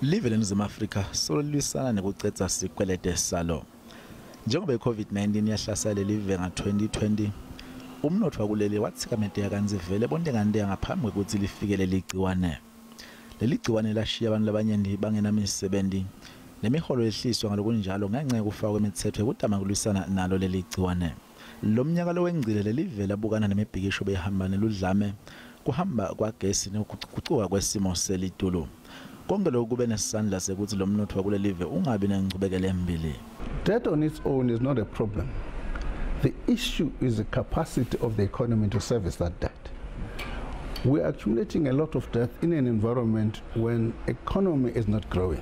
Live leNingizimu Afrika solo lilwisana nekucedza sikwelede salo. Njengoba i-COVID-19 yahlasela lelive nga-2020, umnotfo wakuleli watsikameteka kantsi vele bontengantenga ngaphambi kwekutsi lifike leli gciwane. Leli gciwane lashiya abantu labanyenti bangenamisebenti nemiholo yehliswa ngalokunjalo ngenca yekufakwa kwemitsetfo yekutama kulwisana nalo leli gciwane. Lo mnyaka lowengcile lelive labukana nemibhikisho behamba neludlame, kuhamba kwagesi nekugucuka kwesimo selitulu. Konke lokhu kube nesandla sekutsi lo mnotfo wakulelive ungabi nenchubekela embili. Debt on its own is not a problem. The issue is the capacity of the economy to service that debt. We are accumulating a lot of debt in an environment when economy is not growing.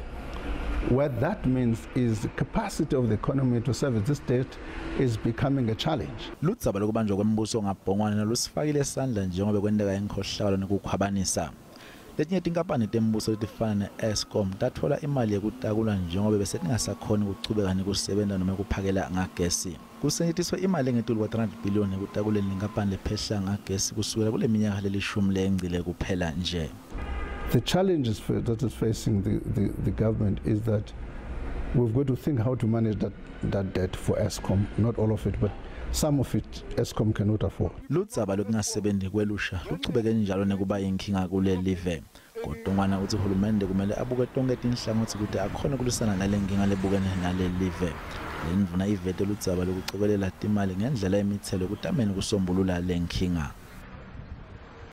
What that means is the capacity of the economy to service this debt is becoming a challenge. Ludzaba lokubanjwa kwembuso ngabhongwane nalusifakile isandla njengoba kwenteka inkhohlakalo nekukhwabanisa. Letinye tinkampani tembuso letifana ne-Eskom tatfola imali yekutakula njengoba bese tingasakhoni kuchubeka nekusebenta noma kuphakela ngagesi. Kusetjentiswe imali engetulu kwa-300 billion ekutakuleni lenkampani lephehla ngagesi kusukela kule minyaka lelishumi leyengcile kuphela nje. The challenges that is facing the government is that we've got to think how to manage that debt for Eskom, not all of it, but some of it Eskom cannot afford. Ludzaba lokungasebenzi kwelusha luchubeke njalo nekuba inkinga kulelive. Godongwana utsi hulumende kumele abuke tonke tinhlangotsi kute akhone kulwisana nale nkinga lebukene nalelive. Lendvuna ivete ludzaba lokucokelela timali ngendlela yemitselo ekutameni kusombulula le nkinga.